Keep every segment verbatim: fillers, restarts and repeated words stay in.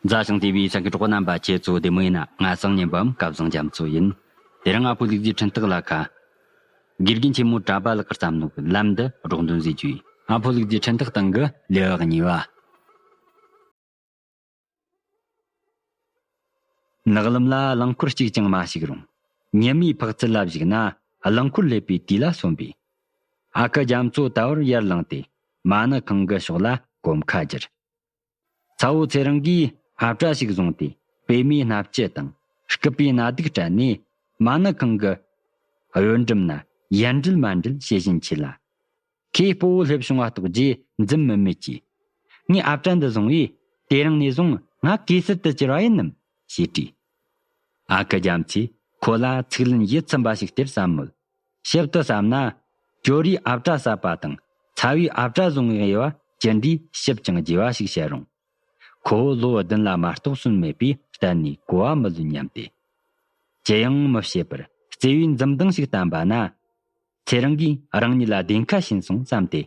མཛའ་ཞིང་བརྩེ་བའི་ས་དགེ་གྲོགས་རྣམ་པ། ཁྱེད་ཚོ་བདེ་མོ་ཡིན་ན། ང་སང་ཉིན་པའམ་སྐལ་བཟང་རྒྱ་མཚོ་ཡིན། དེ་རིང་ཨ་ཕོ་ལུག་རྫིའི་འཕྲིན་སྟེགས་ལ་ཁ། དགེ་རྒན་ཆེན་མོ་གྲྭ་པ་ལགས་ཀྱིས་བརྩམས་ནོ་གི་ལམ་འདི་སྒྲོག་འདོན་མཛད་རྒྱུ་ཡིན། ཨ་ཕོ་ལུག་རྫིའི་འཕྲིན་སྟེགས་སྟེང་གི་ལེའུ་གཉིས་པ། ནགས་ལམ་ལ་རླངས་འཁོར་གཅིག་ཀྱང་མ་ཞུགས་རུང་། ཉི་མའི་འཕགས་ཚུལ་ལ་གཞིགས་ན་རླངས་འཁོར་སླེབས་པའི་དུས་ལ་སོན་པས། ཨ་ཁུ་རྒྱ་མཚོ་ད་བར་ཡར་ལངས་ཏེ་མ་ཎི་ཁང་གི་ཕྱོགས་ལ་གོམ་ཁ་བསྒྱུར། ཚ་བོ་ཚེ་རིང་གིས་ཨ་བྲ་ཞིག་བཟུང་སྟེ་པད་མའི་སྣ་ལྕེ་དང་སྐུད་པའི་སྣ་སྡུག་སྤྲད་ནས་མ་ཎི་ཁང་གི་གཡོན་འགྲམ་ན་ཡར་འདྲིལ་མར་འདྲིལ་བྱེད་བཞིན་མཆིས་ལ། ཁོས་སྤོ་བོ་སླེབས་བྱུང་བ་རྟོགས་རྗེས་འཛུམ་དམུལ་དམུལ་གྱིས། ངས་ཨ་བྲ་འདི་བཟུང་བས་དེ་རིང་ནས་བཟུང་ང་གེ་སར་དུ་གྱུར་བ་ཡིན་ནམ་ཞེས་དྲིས། ཨ་ཁུ་རྒྱ་མཚོས་ཁོ་ལ་ཚིག་ལན་ཡིད་ཚིམ་པ་ཞིག་སྟེར་བསམ་མོད། ཞིབ་ཏུ་བསམ་ན། ཇོ་རིས་ཨ་བྲ་ཟ་བ་དང་ཚ་བོས་ཨ་བྲ་བཟུང་ངེས་པ་ཅི་འདྲའི་ཞིབ་ཅིང་རྒྱས་པ་ཞིག་བཤད་རུང་། ཁོ་བོ་ལོ་བདུན་ལ་མ་གཏོགས་སོན་མེད་པས་གཏན་ནས་གོ་བ་མི་ལོན་སྙམ་སྟེ། ཅི་ཡང་མི་བཤད་པར་བརྩེ་བའི་འཛུམ་མདངས་ཤིག་བསྟན་པ་ན། ཚེ་རིང་གིས་རང་ཉིད་ལ་བདེན་ཁ་བྱིན་སོང་བསམ་སྟེ།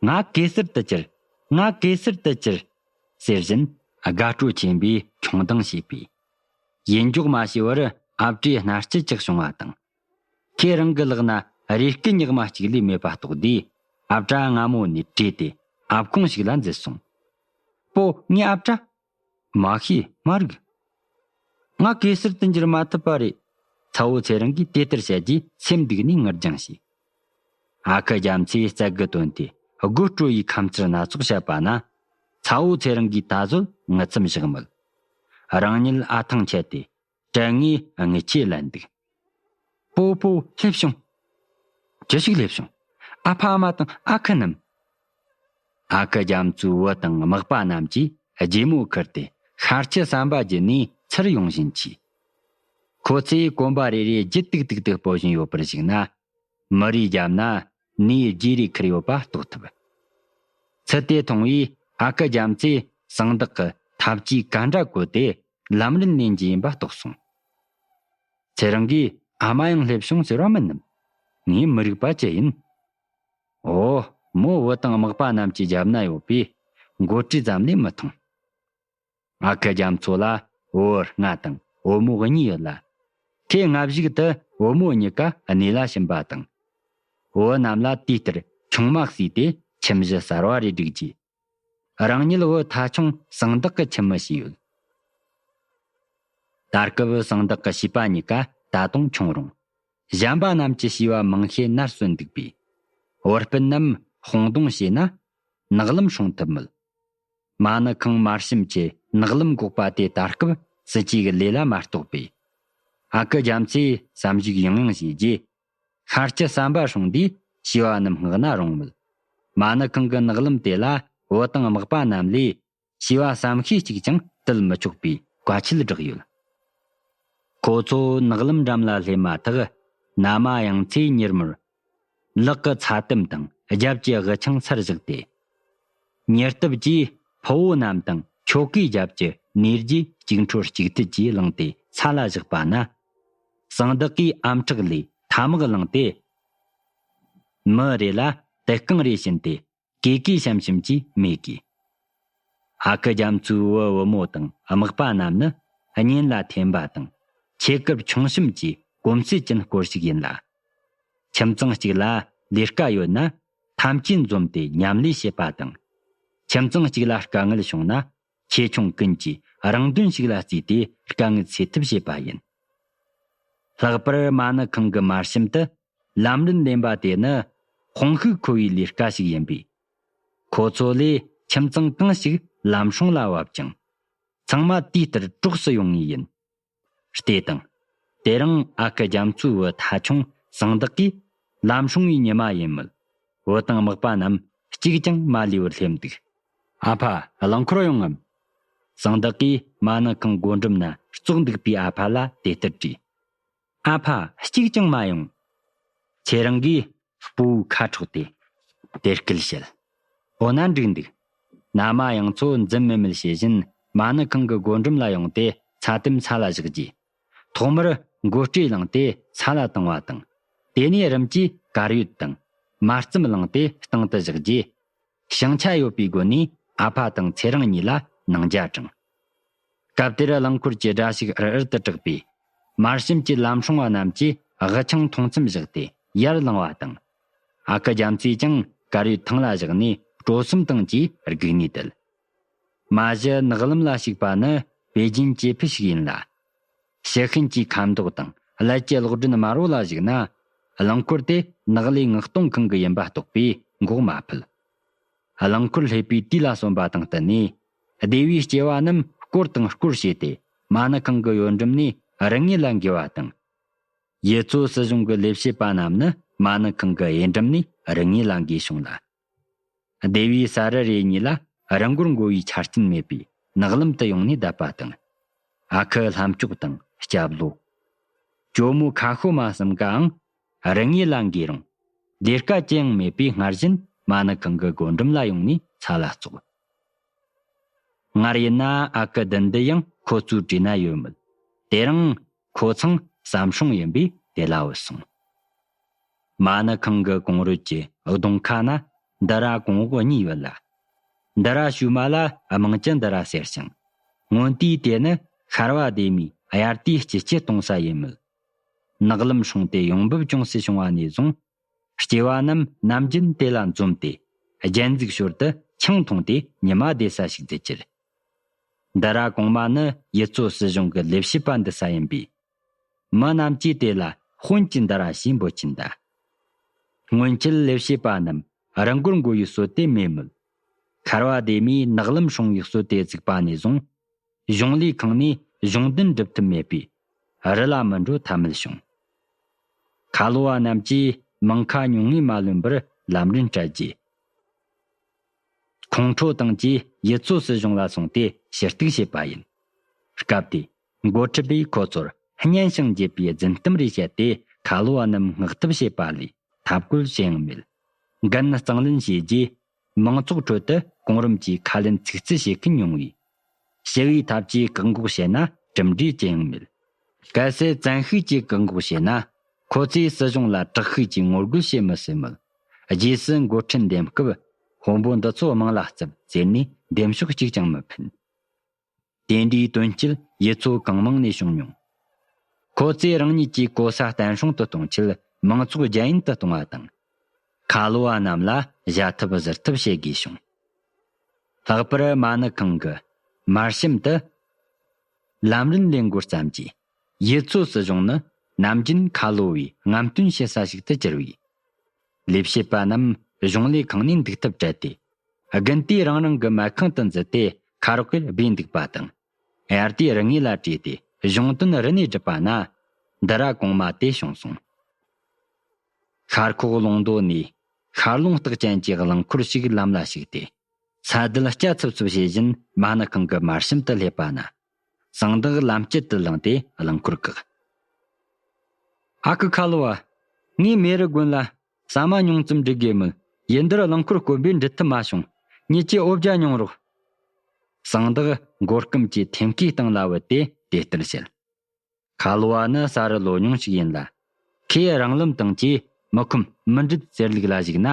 ང་གེ་སར་དུ་གྱུར། ང་གེ་སར་དུ་གྱུར། ཟེར་བཞིན་དགའ་སྤྲོ་ཆེན་པོས་ཁྱུང་ལྡང་བྱས་པས། ཡིད་འཇོག་མ་བྱས་པར་ཨ་བྲའི་སྣ་ལྕེ་ཅིག་བྱུང་བ་དང་། ཁོས་རང་གི་ལག་ན་རས་སྐུད་ཉག་མ་གཅིག་ལས་མེད་པ་རྟོགས་དུས་ཨ་བྲ་སྔ་མོ་ནས་བྲོས་ཏེ་ཨབ་ཁུང་ཞིག་ལ་འཛུལ་སོང་། སྤོ་ངའི་ཨ་བྲ། མ་ཤེས་མ་རིག་ང་གེ་སར་དུ་འགྱུར་མ་ཐུབ་པ་རེད། ཚ་བོ་ཚེ་རིང་གིས་དེ་ལྟར་བཤད་རྗེས་སེམས་སྡུག་ནས་ངུར་སྦྱང་བྱས། ཨ་ཁུ་རྒྱ་མཚོས་རྩལ་གྱིས་བཏོན་ཏེ་དགོད་བྲོ་ཡི་ཁ་མཚར་སྣ་ཚོགས་བཤད་པ་ན། ཚ་བོ་ཚེ་རིང་གིས་ད་གཟོད་ངུ་མཚམས་བཞག་མོད། རང་ཉིད་ཨ་ཐང་ཆད་དེ་དྲན་ངེས་ངུ་ཆས་ལན་འདུག་པོ་པོ་སླེབས་བྱུང་། ཅི་ཞིག་སླེབས་བྱུང་། ཨ་ཕ་ཨ་མ་དང་ཨ་ཁུ་རྣམས། ཨ་ཁུ་རྒྱ་མཚོའི་བུ་དང་མག་པ་རྣམས་ཀྱིས་རྗེས་མོ་ཁུར་ཏེ་ཤར་ཁྱི་ཟམ་པ་བརྒྱུད་ནས་ཚུར་ཡོང་བཞིན་མཆིས། ཁོ་ཚོས་གོམ་པ་རེ་རེ་རྒྱུད་ཏིག་ཏིག་ཏུ་སྤོ་བཞིན་ཡོད་པར་གཞིགས་ན། མི་རིའི་རྒྱབ་ན་ནས་རྗེས་རེ་ཁུར་ཡོད་པ་རྟོགས་ཐུབ། ཚུལ་དེ་མཐོང་བས་ཨ་ཁུ་རྒྱ་མཚོས་ཟངས་བདག་གི་ཐབ་ཀྱིས་གན་ར་བཀོད་དེ་ལམ་རིམ་ལེན་རྒྱུ་ཡིན་པ་རྟོགས་སོང་། ཚེ་རིང་གིས་ཨ་མ་ཡང་སླེབས་བྱུང་ཟེར་བ་མིན་ནམ། ངས་མི་རིག་པ་ཅི་ཡིན། འོ། མོ་བུ་དང་མག་པ་རྣམས་ཀྱི་རྒྱབ་ན་ཡོད་པས་མགོ་ཁྲིད་ཙམ་ལས་མི་མཐོང་། ཨ་ཁུ་རྒྱ་མཚོ་ལ་བུ་ལྔ་དང་བུ་མོ་གཉིས་ཡོད་ལ། ཁོས་སྔ་གཞུག་ཏུ་བུ་མོ་གཉིས་ཀ་གནས་ལ་ཕྱིན་པ་དང་། བུ་རྣམས་ལ་དུས་ལྟར་ཆུང་མ་བསུས་ཏེ་ཁྱིམ་གཞི་གསར་བ་རེ་སྒྲིག་རྗེས། རང་ཉིད་བུ་ཐ་ཆུང་ཟངས་བདག་གི་ཁྱིམ་མི་བྱས་ཡོད། ད་སྐབས་ཟངས་བདག་གི་བྱིས་པ་གཉིས་ཀ་ད་དུང་ཆུང་རུང་། གཞན་པ་རྣམས་ཀྱི་བྱིས་པ་མང་ཤས་ནར་སོན་འདུག་པས། བུ་སྤུན་རྣམས་ཧོང་རྡུང་བྱས་ན་ནགས་ལམ་སྲུང་ཐུབ་མོད། མ་ཎི་ཁང་དམར་ཞིམ་གྱི་ནགས་ལམ་འགོག་པ་དེ་ད་སྐབས་སྲིད་ཇུས་ཀྱི་ལས་ལ་མ་གཏོགས་པས། ཨ་ཁུ་རྒྱ་མཚོས་བསམ་གཞིག་ཡང་ཡང་བྱས་རྗེས། ཤར་ཁྱི་ཟམ་པ་སྲུང་དུས་བྱིས་པ་རྣམས་མངགས་ན་རུང་མོད། མ་ཎི་ཁང་གི་ནགས་ལམ་དེ་ལ་བུ་དང་མག་པ་རྣམས་ལས་བྱིས་པ་བསམ་ཤེས་གཅིག་ཀྱང་དུལ་མི་ཆོག་པའི་བཀའ་ཆད་བསྒྲགས་ཡོད། ཁོ་ཚོ་ནགས་ལམ་འགྲམ་ལ་སླེབས་མ་ཐག་ན་མ་ཡང་ཚེ་ཉིར་མོར། ལག་གི་ཚ་དམ་དང་རྒྱབ་ཀྱི་དབུ་ཆང་ཚར་བཞག་སྟེ། ཉེ་སྟབས་ཀྱིས་ཕུ་བོ་རྣམས་དང་ཁྱོ་གའི་རྒྱབ་ཀྱི་ནས་རྗེས་གཅིག་འཕྲོར་གཅིག་མཐུད་ཀྱིས་བླངས་ཏེ་ས་ལ་བཞག་པ་ན། ཟངས་བདག་གིས་ཨམ་ཕྲག་ལས་ཐ་མག་བླངས་ཏེ། མི་རེ་ལ་དུ་རྐང་རེ་བྱིན་ཏེ་ཀེ་ཀེ་ཤམ་ཤམ་གྱིས་སྨྲས་ཀྱིས། ཨ་ཁུ་རྒྱ་མཚོའི་བུ་བུ་མོ་དང་མག་པ་རྣམས་ནི་གཉེན་ལ་འཐེན་པ་དང་ཆེ་སྐབས་ཆུང་ཞིམ་གྱི་གོམས་སྲོལ་ཅན་སྐོར་ཞིག་ཡིན་ལ། ཁྱིམ་ཚང་གཅིག་ལ་ལས་ཀ་ཡོད་ན་ཐམས་ཅད་འཛོམས་ཏེ་མཉམ་ལས་བྱེད་པ་དང་། ཁྱིམ་ཚང་གཅིག་ལ་དཀའ་ངལ་བྱུང་ན་ཆེ་ཆུང་ཀུན་གྱིས་རང་དོན་ཞིག་ལ་བརྩིས་ཏེ་དཀའ་ངལ་སེལ་ཐབས་བྱེད་པ་ཡིན། ལྷག་པར་མ་ཎི་ཁང་གི་དམར་ཞིམ་དུ་ལམ་རིམ་ལེན་པ་དེ་ནི་དཔུང་ཤུགས་མཁོ་བའི་ལས་ཀ་ཞིག་ཡིན་པས། ཁོ་ཚོ་ལས་ཁྱིམ་ཚང་གང་ཞིག་ལམ་སྲུང་ལ་བབ་ཅིང་། ཚང་མ་དུས་ལྟར་གྲོགས་སུ་ཡོང་ངེས་ཡིན། ལྟོས་དང་། དེ་རིང་ཨ་ཁུ་རྒྱ་མཚོའི་བུ་ཐ་ཆུང་ཟངས་བདག་གིས་ལམ་སྲུང་བའི་ཉི་མ་ཡིན་མོད། བུ་དང་མག་པ་རྣམས་གཅིག་ཀྱང་མ་ལུས་པར་སླེབས་འདུག་ཨ་ཕ། རླངས་འཁོར་ཡོང་ངམ། ཟངས་བདག་གིས་མ་ཎི་ཁང་སྒོ་འགྲམ་ན་ཙོག་འདུག་པའི་ཨ་ཕ་ལ་དེ་ལྟར་དྲིས། ཨ་ཕ། གཅིག་ཀྱང་མ་ཡོང་། ཚེ་རིང་གིས་སྤུ་བོའི་ཁ་འཕྲོག་སྟེ་དེ་སྐད་བཤད། འོ་ན་འགྲིག་འདུག་ན་མ་ཡང་མཚོ་འཛུམ་དམུལ་དམུལ་བྱེད་བཞིན་མ་ཎི་ཁང་གི་སྒོ་འགྲམ་ལ་ཡོང་སྟེ་ཚ་དམ་ས་ལ་བཞག་རྗེས། ཐོག་མར་མགོ་སྐྲེས་བླངས་ཏེ་ས་ལ་བཏིང་བ་དང་། དེ་ནས་རིམ་གྱིས་དཀར་ཡོལ་དང་མར་རྩམ་བླངས་ཏེ་སྟེང་དུ་བཞག་རྗེས། ཞེང་ཆ་ཡོད་པའི་སྒོ་ནས་ཨ་ཕ་དང་ཚེ་རིང་གཉིས་ལ་ནང་ཇ་དྲངས། སྐབས་དེར་རླངས་འཁོར་གྱི་སྒྲ་ཞིག་ཨར་ཨར་དུ་གྲགས་པས། མར་ཤམ་གྱི་ལམ་སྲུང་བ་རྣམས་ཀྱིས་དབུ་ཆང་འཐུང་མཚམས་བཞག་སྟེ་ཡར་ལངས་པ་དང་། ཨ་ཁུ་རྒྱ་མཚོས་ཀྱང་དཀར་ཡོལ་ཐང་ལ་བཞག་ནས་སྤྲོ་གསུམ་དང་བཅས་སྒུག་ནས་བསྡད། མ་གཞི་ནགས་ལམ་ལ་ཞུགས་པ་ནི་པེ་ཅིན་སྐྱེས་ཕུད་ཞིག་ཡིན་ལ། ཞི་ཧན་གྱི་ཁ་མདོག་དང་ཀླད་ཀྱི་གློག་སྒྲོན་དམར་པོ་ལ་གཞིགས་ན། རླངས་འཁོར་དེ་ནགས་ལས་མངགས་གཏོང་ཁང་གི་ཡིན་པ་རྟོགས་པས་འགོག་མ་ཕོད། རླངས་འཁོར་སླེབས་པའི་དུས་ལ་སོན་པ་དང་བསྟུན་ནས། སྡེ་བའི་སྐྱེས་པ་རྣམས་སྐོར་དང་སྐོར་བྱས་ཏེ་མ་ཎི་ཁང་གི་གཡོན་འགྲམ་ནས་རི་ངོས་ལ་འགོས་པ་དང་། ཡུལ་ཚོ་སྲིད་གཞུང་གི་ལས་བྱེད་པ་རྣམས་ནི་མ་ཎི་ཁང་གི་གཡས་འགྲམ་ནས་རི་ངོས་ལ་འགོས་བྱུང་ལ། སྡེ་བའི་ས་རུ་རེ་གཉིས་ལ་རི་མགོར་འགོ་བའི་ཆ་རྐྱེན་མེད་པས་ནགས་ལམ་དུ་ཡོང་ནས་བསྡད་པ་དང་། ཨ་ཁུ་ལྷམ་ཅོག་དང་སྐྱབས་ལོ། ཇོ་མོ་ཁ་ཤོ་མ་གསུམ་ཀའང་རི་ངོས་ལ་འགོས་རུང་། ལས་ཀ་ཅི་ཡང་མེད་པས་སྔར་བཞིན་མ་ཎི་ཁང་གི་སྒོ་འགྲམ་ལ་ཡོང་ནས་ཚ་ལ་བཙོག། སྔར་ཡིན་ན་ཨ་ཁུ་བདུད་འདུལ་ཡང་ཁོ་ཚོའི་གྲས་ན་ཡོད་མོད། དེ་རིང་ཁོ་ཚང་ཟམ་སྲུང་ཡིན་པས་དེ་ལ་བུད་སོང་། མ་ཎི་ཁང་གི་གོང་རོལ་གྱི་གདོང་ཁ་ན་འདི་ར་གོང་འོག་གཉིས་ཡོད་ལ། འདི་ར་ཤུལ་མ་ལ་རྨང་ཅན་འདི་ར་ཟེར་ཞིང་། སྔོན་དུས་དེ་ནི་ཤར་བ་སྡེ་མིའི་དབྱར་དུས་སྐྱིད་ཆུ་གཏོང་ས་ཡིན་མོད། ནགས་ལམ་སྲུང་སྟེ་ཡོང་འབབ་ཅུང་ཟད་བྱུང་བ་ནས་བཟུང་། སྐྱེས་པ་རྣམས་ནམ་རྒྱུན་དེ་ལ་འཛོམས་ཏེ། རྒྱན་འཛུགས་ཞོར་དུ་ཆང་འཐུང་སྟེ་ཉི་མ་བསྡད་ས་ཞིག་བརྩི་གྱུར། འདི་ར་གོང་མ་ནི་ཡུལ་ཚོ་སྲིད་གཞུང་གི་ལས་བྱེད་པ་འདུ་ས་ཡིན་པས། མི་རྣམས་ཀྱིས་དེ་ལ་དཔོན་གྱི་འདི་ར་ཞེས་འབོད་ཀྱིན་གདའ། སྔོན་ཆད་ལས་བྱེད་པ་རྣམས་རི་མགོར་འགོ་བའི་སྲོལ་དེ་མེད་མོད། ཤར་བ་སྡེ་མིས་ནགས་ལམ་སྲུང་བའི་སྲོལ་དེ་བཙུགས་པ་ནས་བཟུང་། གཞུང་ལས་ཁང་ནས་གཞུང་དོན་སྒྲུབ་ཐུབ་མེད་པས། རི་ལ་མི་འགྲོ་ཐབས་མེད་བྱུང་། ཁ་ལོ་བ་རྣམས་ཀྱིས་མིང་ཁ་ཉུང་ངུས་མ་ལོན་པར་ལམ་རིམ་སྤྲད་རྗེས། ཁོང་ཁྲོ་དང་བཅས་ཡུལ་ཚོ་སྲིད་གཞུང་ལ་སོང་སྟེ་ཞུ་གཏུག་བྱས་པ་ཡིན། སྐབས་དེ་འགོ་ཁྲིད་པས་ཁོ་ཚོར་སྙན་ཞིང་འཇེབས་པའི་རྫུན་གཏམ་རེ་བཤད་དེ་ཁ་ལོ་བ་རྣམས་བསྔགས་ཐབས་བྱས་པ་ལས་ཐབས་བཀོད་ཅི་ཡང་མེད། འགན་གཙང་ལེན་བྱས་རྗེས། མང་ཚོགས་ཁྲོད་དུ་གོང་རིམ་གྱིས་ཁ་ལན་ཚིག་རྩིས་བྱེད་མཁན་ཉུང་བས། ཞི་བའི་ཐབས་ཀྱིས་བཀག་འགོག་བྱས་ན་གྲུབ་འབྲས་ཅི་ཡང་མེད། གལ་སྲིད་བཙན་ཤུགས་ཀྱིས་བཀག་འགོག་བྱས་ན། ཁོ་ཚོས་སྲིད་གཞུང་ལ་དྲག་ཤུགས་ཀྱིས་ངོ་རྒོལ་བྱེད་མི་སྲིད་མོད། རྗེས་སུ་འགོ་ཁྲིད་འདེམས་སྐབས་དཔོན་པོ་འདི་ཚོ་དམངས་ལ་བརྩིབས་ཟེར་ནས་འདེམས་ཤོག་གཅིག་ཀྱང་མི་འཕེན། དེ་འདྲའི་དོན་རྐྱེན་ཡུལ་ཚོ་གང་མང་ནས་བྱུང་མྱོང་། ཁོ་ཚོས་རང་ཉིད་ཀྱི་གོ་ས་བརྟན་སྲུང་དུ་གཏོང་ཆེད་མང་ཚོགས་རྒྱ་ཡན་དུ་གཏོང་བ་དང་། ཁ་ལོ་བ་རྣམས་ལ་བཞའ་ཐབས་ཟུར་ཐབས་བྱེད་དགོས་བྱུང་། ལྷག་པར་མ་ཎི་ཁང་གི་མར་ཤམ་དུ་ལམ་རིམ་ལས་འགོ་བརྩམས་ཀྱིས། ཡུལ་ཚོ་སྲིད་གཞུང་ནི་ནམ་རྒྱུན་ཁ་ལོ་བའི་རྔམ་སྟོན་བྱེད་ས་ཞིག་ཏུ་གྱུར་བས། ལས་བྱེད་པ་རྣམས་གཞུང་ལས་ཁང་ནས་འདུག་ཐབས་བྲལ་ཏེ། དགུན་དུས་རང་རང་གི་མལ་ཁང་དུ་འཛུལ་ཏེ་ཁ་རོག་གེར་སྦས་འདུག་པ་དང་། དབྱར་དུས་རི་ངོས་ལ་བྲོས་ཏེ་གཞུང་དོན་རི་ནས་སྒྲུབ་པ་ན། འདི་ར་གོང་མ་དེ་བྱུང་སོང་། ཤར་ཁོག་ལུང་མདོ་ནས་ཤར་རླུང་རྟགས་ཅན་གྱི་རླངས་འཁོར་ཞིག་ལམ་ལ་ཞུགས་ཏེ། ས་རྡུལ་སྐྱ་ཚབ་ཚབ་བྱེད་བཞིན་མ་ཎི་ཁང་གི་མར་ཤམ་དུ་སླེབས་པ་ན། ཟངས་མདོག་ལམ་དཀྱིལ་དུ་ལངས་ཏེ་རླངས་འཁོར་བཀག། ཨ་ཁུ་ཁ་ལོ་བ། ངས་མེ་རི་དགོན་ལ་ཟ་མ་ཉུང་ཙམ་སྒྲིག་དགོས་མོད། ཡུལ་འདིར་རླངས་འཁོར་དཀོན་པོས་འགྲུལ་ཐབས་མ་བྱུང་། ཉིད་ཀྱིས་འོ་བརྒྱལ་མྱོང་རོགས། ཟངས་མདོག་མགོ་སྐམ་གྱི་ཐེམ་སྐས་སྟེང་ལ་བུད་དེ་དེ་ལྟར་བཤད། ཁ་ལོ་བ་ནི་ས་རུ་ལོ་ཉུང་ཞིག་ཡིན་ལ། ཁོས་རང་ལམ་དང་བཅས་མི་ཁོམ་མི་འགྲུལ་ཟེར་ལུགས་ལ་གཞིགས་ན།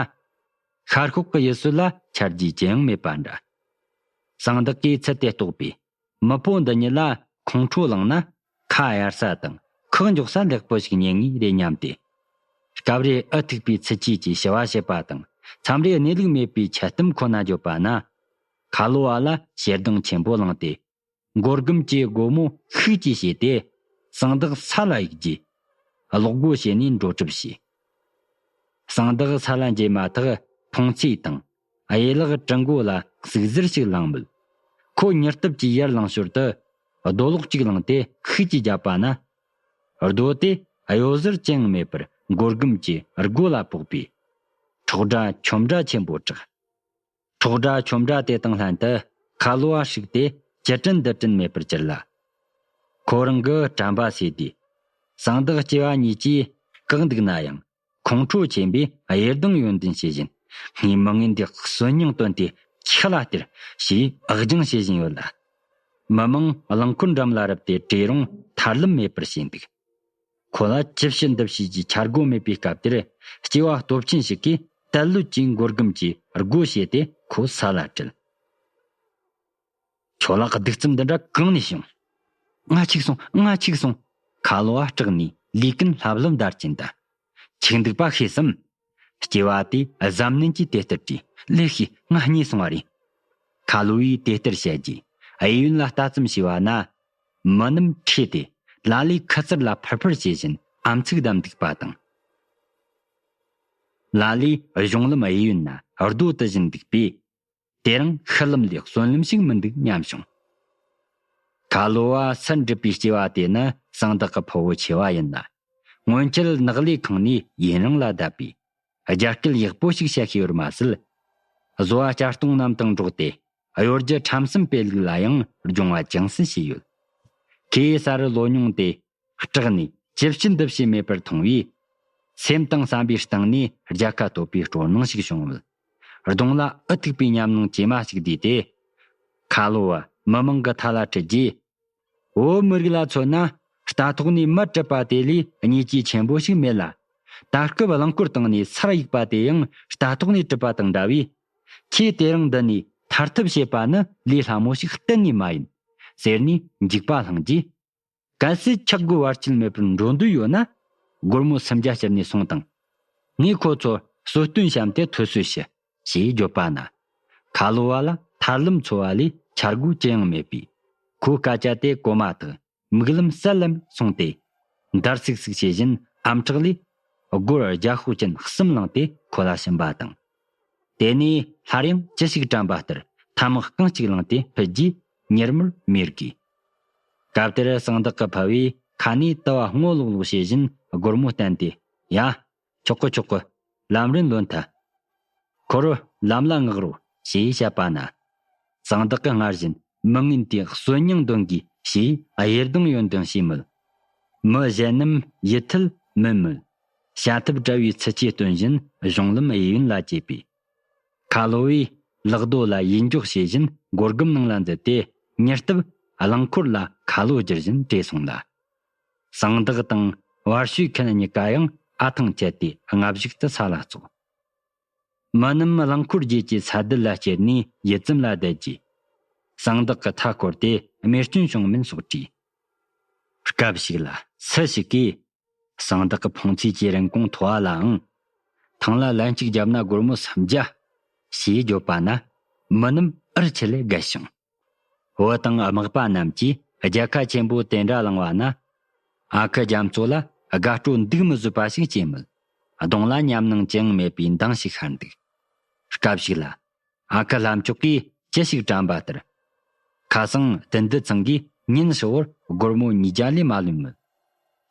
ཤར་ཁོག་གི་ཡུལ་སྲོལ་ལ་ཆ་རྒྱུས་ཅི་ཡང་མེད་པ་འདྲ། ཟངས་མདོག་གིས་ཚུལ་དེ་རྟོགས་པས། མི་པོ་འདི་ཉིད་ལ་ཁོང་ཁྲོ་ལངས་ན། ཁ་གཡར་ས་དང་ཁག་འཇོག་ས་ལེགས་པོ་ཞིག་རྙེད་ངེས་རེད་སྙམ་སྟེ། སྐབས་རེ་ཨུ་ཐུག་པའི་ཚུལ་གྱིས་ཀྱིས་ཞུ་བ་བྱེད་པ་དང་། མཚམས་རེ་གནས་ལུགས་མེད་པའི་འཆལ་གཏམ་ཁོ་ན་བརྗོད་པ་ན། ཁ་ལོ་བ་ལ་ཞེ་སྡང་ཆེན་པོ་ལངས་ཏེ། མགོ་སྒམ་གྱི་སྒོ་མོ་ཤུགས་ཀྱིས་ཕྱེས་ཏེ། ཟངས་མདོག་ས་ལ་གཡུགས་རྗེས། གློག་སྒོ་ཕྱེ་ནས་འགྲོ་གྲབས་བྱས། ཟངས་མདོག་ས་ལ་འགྱེལ་མ་ཐག་ཕོང་ཚོས་དང་། གཡས་ལག་གྲི་མགོ་ལ་ཟུག་གཟེར་ཞིག་ལངས་མོད། ཁོ་མྱུར་སྟབས་ཀྱིས་ཡར་ལངས་ཞོར་དུ། རྡོ་ལོག་ཅིག་བླངས་ཏེ་ཤུགས་ཀྱིས་བརྒྱབ་པ་ན། རྡོ་དེ་གཡོ་ཟོལ་ཅི་ཡང་མེད་པར་མགོ་སྒམ་གྱི་སྒོ་ལ་ཕོག་པས། ཁྲོག་སྒྲ་ཁྱོམ་སྒྲ་ཆེན་པོ་གྲགས། ཁྲོག་སྒྲ་ཁྱོམ་སྒྲ་དེ་དང་ལྷན་དུ་ཁ་ལོ་བ་ཧྲིག་སྟེ་ཅི་དྲན་འདི་དྲན་མེད་པར་གྱུར་ལ། ཁོ་རང་གི་དྲན་པ་ཟོས་དུས། ཟངས་མདོག་སྐྱེ་བ་གཉིས་ཀྱིས་བཀག་འདུག་ན་ཡང་། ཁོང་ཁྲོ་ཆེན་པོས་གཡེར་ལྡང་ཡོན་ཏན་བྱེད་བཞིན། ངའི་མི་ངན་འདིས་གསོན་སྙིང་བཏོན་ཏེ་ཁྱི་ལ་སྟེར་ཞེས་ཨག་རྒྱང་བྱེད་བཞིན་ཡོད་ལ། མི་མང་རླངས་འཁོར་འགྲམ་ལ་རུབ་སྟེ་བྲོས་རུང་ཐར་ལམ་མེད་པར་བྱས་འདུག། ཁོ་ལ་ཅི་བྱེད་འདི་བྱེད་ཀྱི་འཆར་སྒོ་མེད་པའི་སྐབས་དེར། སྐྱེས་པ་སྟོབས་ཆེན་ཞིག་གིས་དལ་ལུད་ཀྱིས་མགོ་སྒམ་གྱི་སྒོ་ཕྱེ་སྟེ་ཁོ་ས་ལ་དྲིལ། ཁྱོད་ལ་གདུག་རྩུབ་འདི་འདྲ་གང་ནས་བྱུང་། ང་ཆིག་སོང་། ང་ཆིག་སོང་། ཁ་ལོ་བ་སྐྲག་ནས་ལུས་ཀུན་ལྷབ་ལྷུབ་འདར་གྱིན་གདའ། ཆིག་འདུག་པ་ཤེས་སམ། སྐྱེ་བ་དེ་གཟབ་ནན་གྱིས་དེ་ལྟར་དྲིས། ལེགས་ཤིག། ང་རྙེད་སོང་བ་རེད། ཁ་ལོ་བས་དེ་ལྟར་བཤད་རྗེས་གཡས་གཡོན་ལ་ལྟ་ཙམ་བྱས་པ་ན། མི་རྣམས་ཁྲོས་ཏེ་ལ་ལས་ཁུ་ཚུར་ལ་ཕུར་ཕུར་བྱེད་བཞིན་ཨམ་ཚིག་བསྡམས་འདུག་པ་དང་། ལ་ལས་གཞུང་ལམ་གཡས་གཡོན་ན་རྡོ་དུ་བཞིན་འདུག་པས། དེ་རིང་ཤུལ་ལམ་ལས་གསོན་ལམ་ཞིག་མི་འདུག་སྙམ་བྱུང་། ཁ་ལོ་བ་སར་འགྲིལ་པའི་སྐྱེ་བ་དེ་ནི་གསང་བདག་གི་ཕུ་བོ་ཆེ་བ་ཡིན་ལ། སྔོན་ཆད་ནགས་ལས་ཁེངས་ནས་ཡུན་རིང་ལ་བསྡད་པས། རྒྱ་སྐད་ཡག་པོ་ཞིག་བཤད་ཤེས་པར་མ་ཟད། བཟོ་བ་གཅར་རྡུང་རྣམས་དང་འགྲོགས་ཏེ་གཡོ་སྒྱུ་ཁྲམ་གསུམ་སྤེལ་ལུགས་ལ་ཡང་སྦྱོང་བ་ཅུང་ཟད་བྱས་ཡོད། ཁོས་ས་རུ་ལོ་ཉུང་སྟེ། སྐྲག་ནས་ཅི་བྱེད་འདི་བྱེད་མེད་པར་མཐོང་བས། སེམས་དང་བསམ་པའི་སྟེང་ནས་རྒྱལ་ཁ་ཐོབ་པའི་སྤྲོ་སྣང་ཞིག་བྱུང་མོད། གདོང་ལ་ཨུ་ཐུག་པའི་ཉམས་སྣང་ཇེ་མང་ཞིག་བསྡུས་ཏེ། ཁ་ལོ་བ་མི་མང་གི་མཐའ་ལ་ཁྲིད་རྗེས། བོད་མི་རིགས་ལ་མཚོན་ན། རྟ་ཐོག་ནས་མར་གྲུབ་པ་དེ་ལས་བརྙས་བཅོས་ཆེན་པོ་ཞིག་མེད་ལ། ད་སྐབས་རླངས་འཁོར་སྟེང་ནས་སར་གཡུགས་པ་དེ་ཡང་རྟ་ཐོག་ནས་གྲུབ་པ་དང་འདྲ་བས། ཁྱེད་དེ་རིང་འདི་ནས་ཐར་ཐབས་བྱེད་པ་ནི་ལས་སླ་མོ་ཞིག་གཏན་ནས་མ་ཡིན། ཟེར་ནས་འཇིགས་པ་བསླངས་རྗེས། གལ་སྲིད་ཆག་སྒོ་བར་ཆད་མེད་པར་འགྲོ་འདོད་ཡོད་ན། སྒོར་མོ་སུམ་བརྒྱ་སྤྱིར་ནས་སོང་དང་། ངས་ཁོ་ཚོར་གསོལ་སྟོན་བཤམས་ཏེ་ཐོད་གསོལ་ཞུ། ཞེས་བརྗོད་པ་ན། ཁ་ལོ་བ་ལ་ཐར་ལམ་འཚོལ་བ་ལས་འཆར་སྒོ་ཅི་ཡང་མེད་པས། ཁོའི་སྐད་ཆ་དེ་གོ་མ་ཐག་མིག་ལམ་གསལ་ལམ་སོང་སྟེ། འདར་སིག་སིག་བྱེད་བཞིན་ཨམ་ཕྲག་ལས་སྒོར་བརྒྱ་ཤོག་ཅན་གསུམ་བླངས་ཏེ་ཁོ་ལ་བྱིན་པ་དང་། དེ་ནས་སླར་ཡང་ཅི་ཞིག་དྲན་པ་ལྟར་ཐ་མག་རྐང་གཅིག་བླངས་ཏེ་ཕུད་རྗེས་མྱུར་མོར་མེར་གི། སྐབས་དེར་གསང་བདག་གི་ཕུ་བོས་ཁ་ནས་དུ་བ་སྔོ་ལོག་ལོག་བྱེད་བཞིན་སྒོར་མོ་བསྟན་ཏེ། ཡ། ཆོག་གི་ཆོག་གི། ལམ་རིམ་ལོན་ཐལ། ཁོ་རུ་ལམ་ལ་མངགས་རོགས་ཞེས་བཤད་པ་ན། གསང་བདག་གིས་སྔར་བཞིན་མི་ངན་དེ་གསོན་ཉང་འདོན་དགོས་ཞེས་གཡེར་དང་ཡོན་དང་བྱས་མོད། མི་གཞན་རྣམས་ཡིད་ཐལ་མིན་མོད། བྱ་ཐབས་བྲལ་བའི་ཚུལ་གྱིས་སྟོན་བཞིན་གཞུང་ལམ་གཡས་གཡོན་ལ་བཅད་པས། ཁ་ལོ་བས་ལག་རྡོ་ལ་ཡིད་འཇོག་བྱེད་བཞིན་སྒོར་སྒམ་ནང་ལ་འཛུལ་ཏེ། མྱུར་སྟབས་རླངས་འཁོར་ལ་ཁ་ལོ་བསྒྱུར་བཞིན་བྲོས་སོང་ལ། གསང་བདག་དང་བར་ཞུས་མཁན་གཉིས་ཀ་ཡང་ཨ་ཐང་ཆད་དེ་སྔ་གཞུག་ཏུ་ས་ལ་བཙོག། མི་རྣམས་རླངས་འཁོར་བརྒྱུད་ཀྱི་ས་རྡུལ་ལ་སྐྱེལ་ནས་ཡིད་ཙམ་ལ་བསྡད་རྗེས། གསང་བདག་གི་མཐའ་བསྐོར་ཏེ་རྨས་སྐྱོན་བྱུང་མིན་སོགས་དྲིས། སྐབས་ཤིག་ལ་སུ་ཞིག་གིས། གསང་བདག་གི་ཕུང་ཚོས་ཀྱི་རིན་གོང་མཐོ་བ་ལའང་། ཐང་ལ་ལན་གཅིག་བརྒྱབ་ན་སྒོར་མོ་སུམ་བརྒྱ། ཞེས་བརྗོད་པ་ན། མི་རྣམས་ཨར་ཆི་ལས་དགའ་བྱུང་། བུ་དང་དམག་པ་རྣམས་ཀྱིས་རྒྱལ་ཁ་ཆེན་པོ་དེ་འདྲ་བླངས་པ་ན། ཨ་ཁུ་རྒྱ་མཚོ་ལ་དགའ་སྤྲོ་འདུག་མི་བཟོད་པ་ཞིག་སྐྱེས་མོད། གདོང་ལ་ཉམས་སྣང་ཅི་ཡང་མེད་པའི་འདང་ཞིག་ཤར་འདུག། སྐབས་ཤིག་ལ། ཨ་ཁུ་ལྷ་མཆོག་གིས་ཅི་ཞིག་དྲན་པ་ལྟར། ཁ་སང་དུད་འགྲོ་ཚང་གིས་ཉིན་ཧྲིལ་བོར་སྒོར་མོ་ཉིས་བརྒྱ་ལས་མ་ལོན་མོད།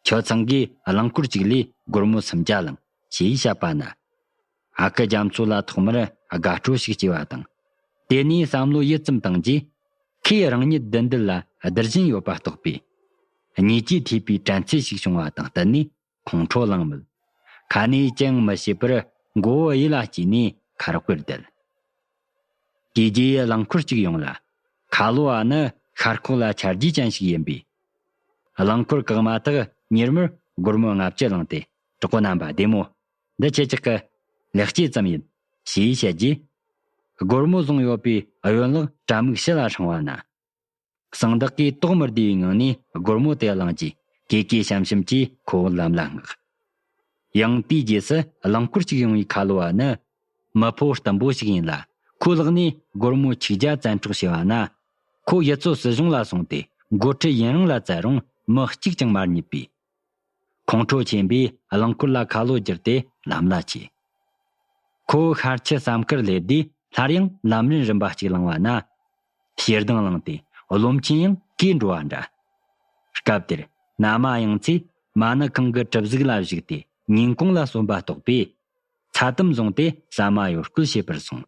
ཁྱོད་ཚང་གིས་རླངས་འཁོར་གཅིག་ལས་སྒོར་མོ་སུམ་བརྒྱ་བླངས་ཞེས་བཤད་པ་ན། ཨ་ཁུ་རྒྱ་མཚོ་ལ་ཐོག་མར་དགའ་སྤྲོ་ཞིག་སྐྱེས་པ་དང་། དེ་ནས་བསམ་བློ་ཡིད་ཙམ་བཏང་རྗེས། ཁོས་རང་ཉིད་བདུད་འདུལ་ལ་བསྡུར་བཞིན་ཡོད་པ་རྟོགས་པས། བརྙས་བཅོས་ཐེབས་པའི་དྲན་ཚུལ་ཞིག་བྱུང་བ་དང་བསྟུན་ནས་ཁོང་ཁྲོ་ལངས་མོད། ཁ་ནས་ཅི་ཡང་མི་བཤད་པར་མགོ་བོ་གཡས་ལ་བསྐྱེད་ནས་ཁ་རོག་གེར་བསྡད། དེ་རྗེས་རླངས་འཁོར་གཅིག་ཡོང་ལ། ཁ་ལོ་བ་ནི་ཤར་ཁོག་ལ་ཆ་རྒྱུས་ཅན་ཞིག་ཡིན་པས། རླངས་འཁོར་བཀག་མ་ཐག་མྱུར་མོར་སྒོར་མོ་ལྔ་བཅུ་བླངས་ཏེ། གྲོགས་པོ་རྣམ་པ་བདེ་མོ། འདི་ཁྱེད་ཅག་གི་ལེགས་སྐྱེས་ཙམ་ཡིན། ཞེས་བཤད་རྗེས། སྒོར་མོ་བཟུང་ཡོད་པའི་གཡོན་ལག་དྲ་མིག་ཕྱི་ལ་བསྲིངས་པ་ན། གསང་བདག་གིས་དོགས་མི་བདེ་བའི་ངང་ནས་སྒོར་མོ་དེ་བླངས་རྗེས་གུས་གུས་ཞུམ་ཞུམ་གྱིས་ཁོ་བོ་ལམ་ལ་མངགས། ཡང་དེའི་རྗེས་སུ་རླངས་འཁོར་གཅིག་ཡོང་བའི་ཁ་ལོ་བ་ནི། མི་ཕོ་བརྟན་པོ་ཞིག་ཡིན་ལ། ཁོའི་ལག་ནས་སྒོར་མོ་ཆིག་བརྒྱ་བཙན་འཕྲོག་བྱས་པ་ན། ཁོ་ཡུལ་ཚོ་སྲིད་གཞུང་ལ་སོང་སྟེ་འགོ་ཁྲིད་ཡུན་རིང་ལ་བཙལ་རུང་མི་གཅིག་ཀྱང་མ་རྙེད་པས། ཁོང་ཁྲོ་ཆེན་པོས་རླངས་འཁོར་ལ་ཁ་ལོ་བསྒྱུར་ཏེ་ལམ་ལ་ཆས། ཁོ་ཤར་ཆུ་ཟམ་ཁར་སླེབས་དུས་སླར་ཡང་ལམ་རིམ་རིམ་པ་གཅིག་བླངས་པ་ན། ཞེ་སྡང་ལངས་ཏེ་རློམ་ཆེན་ཡང་གས་འགྲོ་བ་འདྲ། སྐབས་དེར་ན་མ་ཡང་ཚེ་མ་ཎི་ཁང་གི་གྲུ་གཟུགས་ལ་བཞུགས་ཏེ་ཉིན་གུང་ལ་སོན་པ་རྟོགས་པས། ཚ་དམ་བཟུང་སྟེ་ཟ་མ་གཡོ་སྐོལ་བྱེད་པར་སོང་།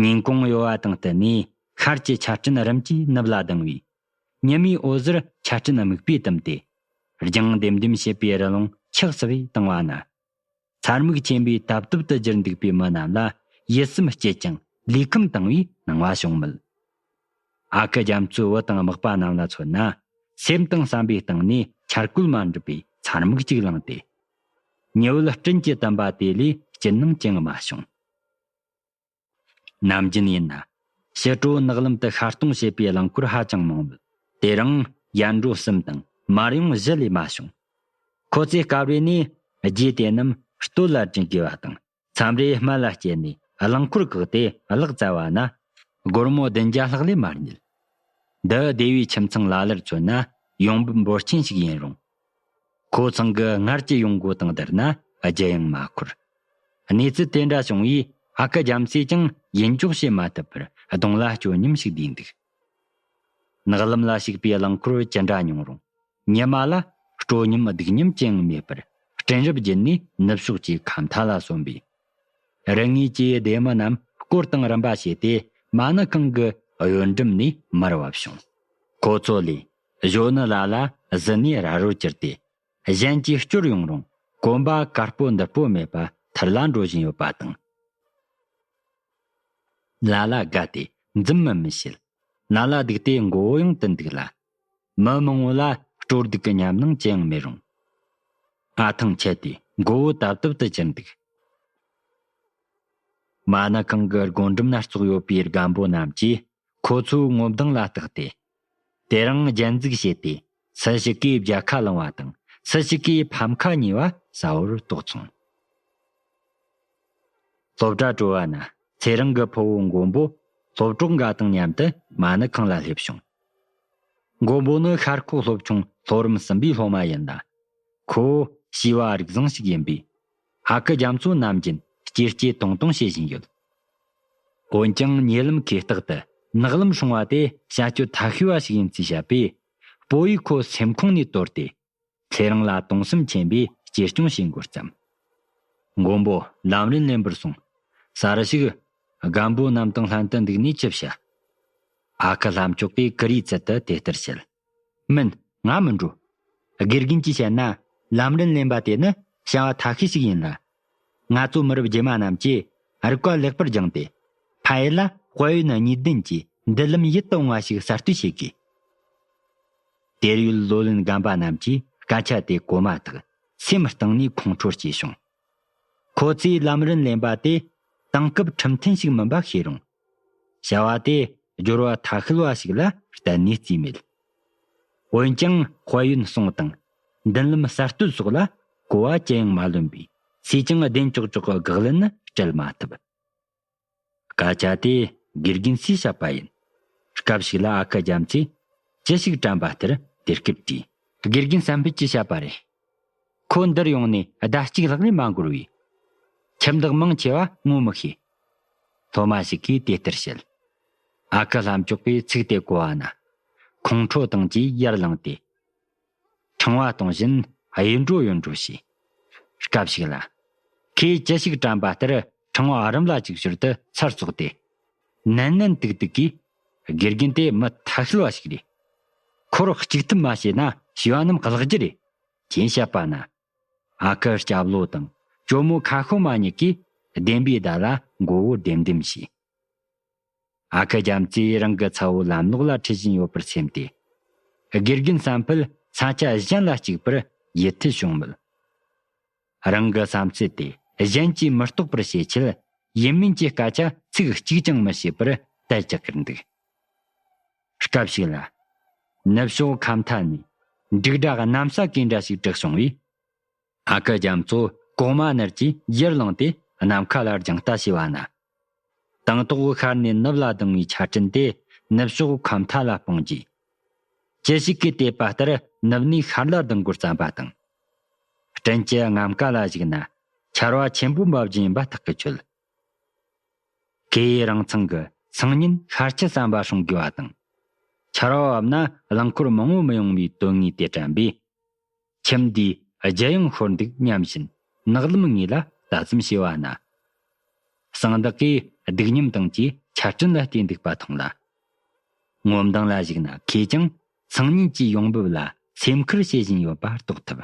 ཉིན་གུང་གཡོ་བ་དང་བསྟུན་ནས་ཤར་གྱི་ཆར་སྤྲིན་རིམ་གྱིས་ནུབ་ལ་ལྡང་བས། ཉི་མའི་འོད་ཟེར་ཆར་སྤྲིན་སྨུག་པས་བཏུམས་ཏེ། ལྗང་ལྡེམ་ལྡེམ་བྱེད་པའི་རི་ལུང་ཆགས་སུ་བས་བཏང་བ་ན། ཚར་མིག་ཆེན་པོའི་དབ་ཐོབ་ཏུ་གྱུར་འདུག་པའི་མི་རྣམས་ལ་ཡིད་སེམས་བསྐྱེད་ཅིང་ལུས་ཁམས་དྭངས་བའི་སྣང་བ་བྱུང་མོད། ཨ་ཁུ་རྒྱ་མཚོའི་བུ་དང་དམག་པ་རྣམས་ལ་མཚོན་ན། སེམས་དང་བསམ་པའི་སྟེང་ནས་འཆར་བཀོད་མ་འགྲུབ་པའི་ཚར་མིག་ཅིག་བླངས་ཏེ། ཉི་འོད་སྤྲིན་གྱིས་བཏུམས་པ་དེ་ལས་སྐྱིད་སྣང་ཅི་ཡང་མ་བྱུང་། ནམ་རྒྱུན་ཡིན་ན། ཕྱི་དྲོ་ནགས་ལམ་དུ་ཤར་གཏོང་བྱེད་པའི་རླངས་འཁོར་ཧ་ཅང་མང་མོད། དེ་རིང་ཡར་འགྲོ་གསུམ་དང་མར་ཡོང་བཞི་ལས་མ་བྱུང་། ཁོ་ཚོས་སྐབས་རེ་ནས་རྗེས་དེ་རྣམས་སྟོད་ལ་དྲན་དགོས་པ་དང་། མཚམས་རེ་སྨད་ལ་བསྐྱལ་ནས་རླངས་འཁོར་བཀག་སྟེ་གླགས་བཙལ་བ་ན། སྒོར་མོ་བདུན་བརྒྱ་ལྷག་ལས་མ་རྙེད། འདི་སྡེ་བའི་ཁྱིམ་ཚང་ལ་ལར་མཚོན་ན་ཡོང་འབབ་འབོར་ཆེན་ཞིག་ཡིན་རུང་། ཁོ་ཚང་གི་སྔར་གྱི་ཡོང་སྒོ་དང་བསྡུར་ན་རྒྱུ་ཡང་མ་འཁོར། གནས་ཚུལ་དེ་འདྲ་བྱུང་བས་ཨ་ཁུ་རྒྱ་མཚོས་ཀྱང་ཡིད་འཇོག་བྱེད་མ་ཐུབ་པར་གདོང་ལ་སྐྱོ་ཉམས་ཤིག་བསྡུས་འདུག། ནགས་ལམ་ལ་ཞུགས་པའི་རླངས་འཁོར་ཅི་འདྲ་ཉུང་རུང་། ཉི་མ་ལ་སྤྲོ་ཉམས་སྡུག་ཉམས་ཅི་ཡང་མེད་པར་སྤྲིན་རབ་བརྒྱུད་ནས་ནུབ་ཕྱོགས་ཀྱི་ཁ་མཐའ་ལ་སོན་པས། རི་ངོས་ཀྱི་སྡེ་མི་རྣམས་སྐོར་དང་རིམ་པ་བྱས་ཏེ་མ་ཎི་ཁང་གི་གཡོན་འགྲམ་ནས་མར་བབས་བྱུང་། ཁོ་ཚོ་ལས་གཞོན་ནུ་ལ་ལ་གཟི་ནས་ར་རོ་གྱུར་ཏེ། གཞན་གྱིས་སྐྱོར་ཡོང་རུང་གོམ་པ་དཀར་པོ་འདི་པོ་མེད་པ་ཐར་ལ་འགྲོ་བཞིན་ཡོད་པ་དང་། ལ་ལ་དགའ་སྟེ་འཛུམ་མི་མི་བྱེད། ལ་ལ་སྡུག་སྟེ་མགོ་བོ་ཡང་དུད་འདུག་ལ། མི་མང་བོ་ལ་སྤྲོ་སྡུག་གི་ཉམས་སྣང་ཅི་ཡང་མེད་རུང་། ཨ་ཐང་ཆད་དེ་མགོ་བོ་དབ་དབ་ཏུ་གྱུར་འདུག། མ་ཎི་ཁང་གི་སྒོ་འགྲམ་ན་བཙུགས་ཡོད་པའི་རྒན་པོ་རྣམས་ཀྱིས་ཁོ་ཚོའི་ངོ་མདངས་ལ་བརྟགས་ཏེ། དེ་རིང་རྒྱན་འཛུགས་བྱས་ཏེ་སུ་ཞིག་གིས་རྒྱལ་ཁ་བླངས་པ་དང་སུ་ཞིག་གིས་ཕམ་ཁ་ཉོས་པ་གསལ་བོར་རྟོགས་སོང་། སློབ་གྲྭ་གྲོལ་བ་ན་ཚེ་རིང་གི་ཕུ་བོ་མགོན་པོ་སློབ་གྲོགས་འགའ་དང་མཉམ་དུ་མ་ཎི་ཁང་ལ་སླེབས་བྱུང་། མགོན་པོ་ནི་ཤར་ཁོག་སློབ་ཆུང་ལྷོ་རིམ་གསུམ་པའི་སློབ་མ་ཡིན་ལ། ཁོ་བོ་བྱིས་པ་རིགས་བཟང་ཞིག་ཡིན་པས། ཨ་ཁུ་རྒྱ་མཚོ་ནམ་རྒྱུན་སྐྱེལ་སྐྱེལ་གཏོང་གཏོང་བྱེད་བཞིན་ཡོད། འོན་ཀྱང་ཉེ་ལམ་ཁེ་སྟག་ཏུ་ནགས་ལམ་སྲུང་བ་དེ་བྱ་སྤྱོད་ཐབས་ཤེས་པ་ཞིག་ཡིན་ཚུལ་བཤད་པས། སྤོ་བོས་ཁོ་སེམས་ཁོང་ནས་དོར་ཏེ། ཚེ་རིང་ལ་དུང་སེམས་ཆེན་པོས་གཅེས་སྐྱོང་བྱེད་འགོ་བརྩམས། མགོན་པོ་ལམ་རིམ་ལེན་པར་སོང་། གསར་ཞིག་རྒན་པོ་རྣམས་དང་ལྷན་དུ་འདུག་ནས་ཅི་བྱ། ཨ་ཁུ་ལྷ་མཆོག་གིས་ཀུ་རེའི་ཚུལ་དུ་དེ་ལྟར་བཤད། མིན། ང་མི་འགྲོ། དགེ་རྒན་གྱིས་བཤད་ན་ལམ་རིམ་ལེན་པ་དེ་ནི་བྱ་བ་ཐབས་ཤེས་ཤིག་ཡིན་ལ། ང་ཚོ་མི་རབས་རྗེས་མ་རྣམས་ཀྱིས་རིག་པ་ལེགས་པར་སྦྱངས་ཏེ། ཕ་ཡུལ་ལ་དཔལ་ཡོན་གཉིས་ལྡན་གྱི་མདུན་ལམ་ཡིད་དུ་འོང་བ་ཞིག་གསར་གཏོད་བྱེད་དགོས། དེར་ཡོད་ལོ་ལོན་རྒན་པ་རྣམས་ཀྱིས་སྐད་ཆ་དེ་གོ་མ་ཐག་སེམས་གཏིང་ནས་ཁོང་ཁྲོ་སྐྱེས་བྱུང་། ཁོ་ཚོས་ལམ་རིམ་ལེན་པ་དེ་དེང་སྐབས་ཁྲིམས་མཐུན་ཞིག་མིན་པ་ཤེས་རུང་། བྱ་བ་དེ་སྦྱོར་བ་ཐ་ཤལ་བ་ཞིག་ལ་གཏན་ནས་བརྩིས་མེད། འོན་ཀྱང་དཔལ་ཡོན་སྲུང་དང་མདུན་ལམ་གསར་གཏོད་སོགས་ལ་གོ་བ་ཅི་ཡང་མ་ལོན་པས། སུས་ཀྱང་བདེན་ཅོག་ཅོག་གི་དགག་ལན་ནི་སྤྲད་མ་ཐུབ། སྐད་ཆ་དེ་དགེ་རྒན་ཚོས་བཤད་པ་ཡིན། སྐབས་ཤིག་ལ་ཨ་ཁུ་རྒྱ་མཚོས་ཅི་ཞིག་དྲན་པ་ལྟར་དེ་སྐད་དྲིས། དགེ་རྒན་བསམ་འཕེལ་གྱིས་བཤད་པ་རེད། ཁོ་འདིར་ཡོང་ནས་ཟླ་གཅིག་ལྷག་ལས་མ་འགོར་བས། ཁྱིམ་བདག་མང་ཆེ་བ་ངོ་མི་ཤེས། སློབ་མ་ཞིག་གིས་དེ་ལྟར་བཤད། ཨ་ཁུ་ལྷ་མཆོག་གིས་ཚིག་དེ་གོ་བ་ན། ཁོང་ཁྲོ་དང་བཅས་ཡར་ལངས་ཏེ། ཕྲེང་བ་གཏོང་བཞིན་གཡོ་འགྲོ་གཡོ་འགྲོ་བྱས། སྐབས་ཤིག་ལ། ཁོས་ཅི་ཞིག་དྲན་པ་ལྟར་ཕྲེང་བ་རིམ་ལ་ཅིག་བཞུར་དུ་ཚར་བཙུགས་ཏེ། ནན་ནན་ཏིག་ཏིག་གིས། དགེ་རྒན་དེ་མི་ཐ་ཤལ་བ་ཞིག་རེད། ཁོར་གཅིག་ཐུབ་མ་བྱས་ན་བྱིས་པ་རྣམས་བརླག་རྒྱུ་རེད། ཅེས་བཤད་པ་ན། ཨ་ཁུ་སྐྱབས་ལོ་དང་ཇོ་མོ་ཁ་ཤོ་མ་གཉིས་ཀྱིས་བདེན་པའི་བརྡ་ལ་མགོ་བོ་ལྡེམ་ལྡེམ་བྱས། ཨ་ཁུ་རྒྱ་མཚོས་རང་གི་ཚ་བོ་ལམ་ལོག་ལ་ཁྲིད་བཞིན་ཡོད་པར་སེམས་ཏེ། དགེ་རྒན་བསམ་འཕེལ་ས་ཆ་གཞན་ལ་གཅིག་པར་ཡིད་ཐེ་བྱུང་མོད། རང་གི་བསམ་ཚུལ་དེ་གཞན་གྱིས་མི་རྟོགས་པར་བྱེད་ཆེད་ཡིན་མིན་གྱི་སྐད་ཆ་ཚིག་གཅིག་ཀྱང་མི་བཤད་པར་དལ་གྱིས་ཁུར་འདུག། སྐབས་ཤིག་ལ། ནུབ་ཕྱོགས་ཁ་མཐའ་ནས་འབྲུག་སྒྲ་གནམ་ས་གས་འདྲ་ཞིག་གྲགས་བྱུང་བས། ཨ་ཁུ་རྒྱ་མཚོ་གོང་མ་ནར་གྱིས་ཡར་ལངས་ཏེ་ནམ་མཁའ་ལ་རྒྱང་ལྟ་བྱས་པ་ན། དང་ཐོག་ཤར་ནས་ནུབ་ལ་ལྡང་བའི་ཆར་སྤྲིན་དེ་ནུབ་ཕྱོགས་ཁ་མཐའ་ལ་སྤུངས་རྗེས། ཅི་ཞིག་གིས་དེད་པ་ལྟར་ནུབ་ནས་ཤར་ལ་ལྡང་འགོ་བརྩམས་པ་དང་། སྤྲིན་གྱི་རྔམ་ཀ་ལ་གཞིགས་ན་ཆར་བ་ཆེན་པོ་འབབ་རྒྱུ་ཡིན་པ་ཐག་གིས་ཆོད། ཁོས་རང་ཚང་གི་སང་ཉིན་ཤར་ཆུ་ཟམ་པ་སྲུང་དགོས་པ་དང་། ཆར་བ་བབས་ན་རླངས་འཁོར་མང་བོ་མི་ཡོང་བའི་དོན་དངོས་དེ་དྲན་པས། ཁྱིམ་འདིའི་རྒྱུ་ཡང་ཤོར་འདུག་སྙམ་བཞིན་ནགས་ལམ་ངོས་ལ་ལྟ་ཙམ་བྱས་པ་ན། གསང་བདག་གིས་སྡིག་ཉམས་དང་བཅས་ཆར་སྤྲིན་ལ་བལྟས་འདུག་པ་མཐོང་ལ། ངོ་མདངས་ལ་གཞིགས་ན་ཁོས་ཀྱང་སང་ཉིན་གྱི་ཡོང་འབབ་ལ་སེམས་ཁུར་བྱེད་བཞིན་ཡོད་པ་རྟོགས་ཐུབ།